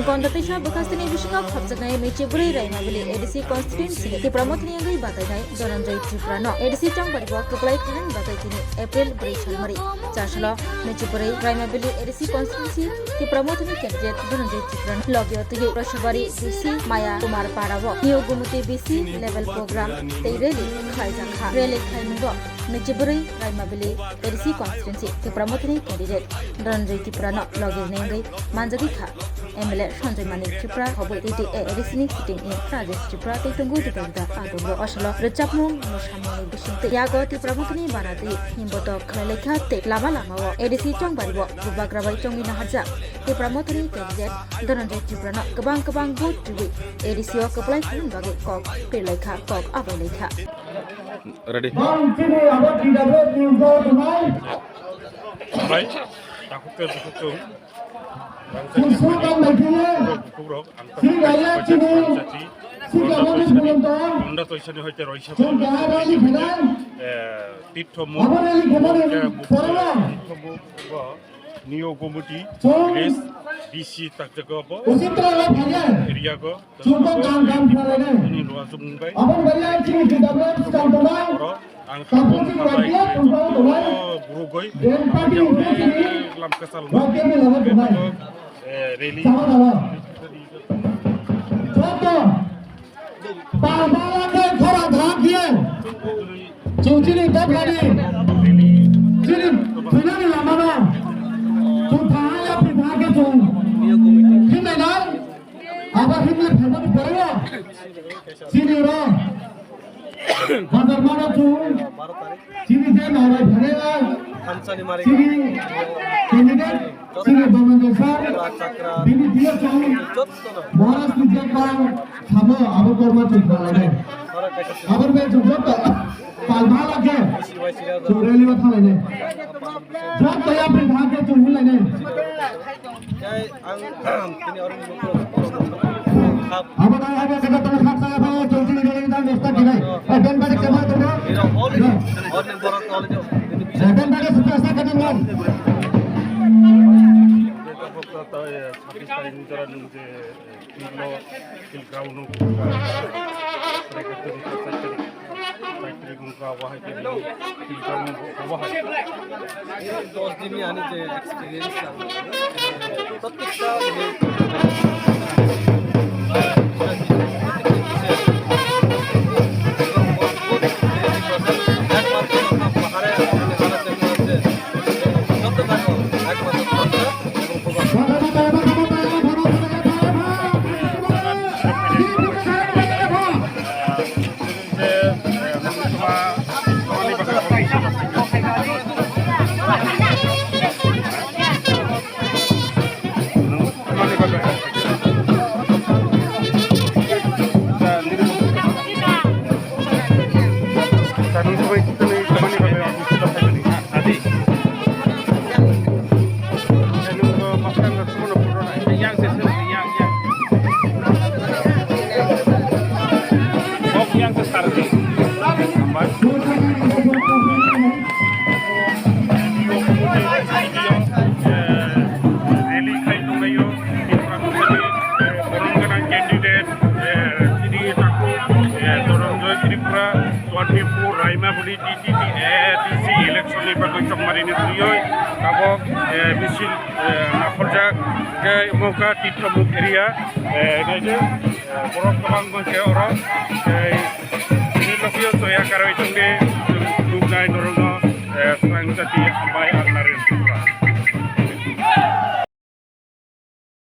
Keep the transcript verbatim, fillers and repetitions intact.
Konda teisa bwkhasteni bisingo khopjaknai Michibwrwi Raimabili A D C constituency ni Tipra Mothani wngwi batainai Dhananjay Tripura no A D C chongbari bo kwplai khlainani bagwi tini April brwi salmari chasalo Michibwrwi Raimabili A D C constituency Tipra Mothani candidate Dhananjay Tripura no logio twi Rosabari B C Maya Kumar Para o New Gumuti B C level program tei rally khlaijak kha. Rally khlaimungo Michibwrwi Raimabili A D C constituency Tipra Mothani candidate Dhananjay Tripura no logi rwnai wngwi manjagwi kha. M L A Sanjay Manik Tripura, khobwi T T A A D C ni sitting in Rajesh Tripura tei tongo juda juda adongo. Osolo rwchapmung, mwsamungni bisingtwi yago Tipra Mothani bana twi himbotok khlai lai kha tei lama lama o A D C chongbari o bubagra bai chongwi naharjak Tipra Mothani candidate Dhananjay Tripura no kwbang kwbang vote twiwi A D C o kwplai khlaina bagwi kok pir lai kha, kok abai lai kha. Ready. Bang chini abo T W F ni ujao tunai. Bai, takuk ke bukutung. Kusu kan lagi ye. Bukukrok, ang si raya chini. Si kamu ni belum tahu. Honda to isani hoite roisa. Si kaya raya ni kena. Eh, titho mu. Apa raya ni kena ni? Sorang. Titho mu. Neo Gomoti, Chwng West, B C takjago bo, Uchitra la phaiya. Area go, Chwng bo kam kam khlai nai. Ini luasuk mungbai. Aboni bari ang chini T W F skang tongnai. Oro, ang Kampung chini wajia, pungpau tongnai. Oh, guru goi. Dem party ni chini. Lam kasal. Wajia ni lama tongnai. Eh, rally. Sama sama. Joto. Palpala khe khorang thang khe. Chwng chini dophani. Chini thwinani lamano. Chwng thangya phai thang khe chwng. Himnai nai. Abo himnai phaimani pore o. Chini ro. Bazar mano chwng. Chini je nai bai phai nai. Chini candidate. Sini Dhananjay sir, bini D S O Maharaj ni je kang samo abo korma chwng khlainai. Abo bai chwng joto pal bhala khe chwng rally o thanglainai. Joto yapri thang khe chwng hinlainai. Abo nai abo kata tang khat saya bai chwng chini rally tang nesta kinai. Eh, ben bari kema tong. Eh, ben bari sukses kata ngon. Pakistan jora nung je, eh, field o, field ground o, eh, secretary, secretary, secretary nung ka wahai ke field ground o wahai. Dos din ni ani je experience ang, eh, protekta Rally khai tonglaio, Tipra Mothani, eh, borok gwnang candidate, eh, chini takhuk, eh, Dhananjay Tripura, twenty-four Raimabili T T A A D C election ni bagwi chongmari ni twiwi tabok, eh, misil, eh, nakhorjak, khe omo kha Tipromukh area, eh, naidi, eh, borok kwbang mankhe oro, eh, chini logi o choya karwi tongdi, nuknai norokno, eh, swrang jati hambai ang Naren Tripura.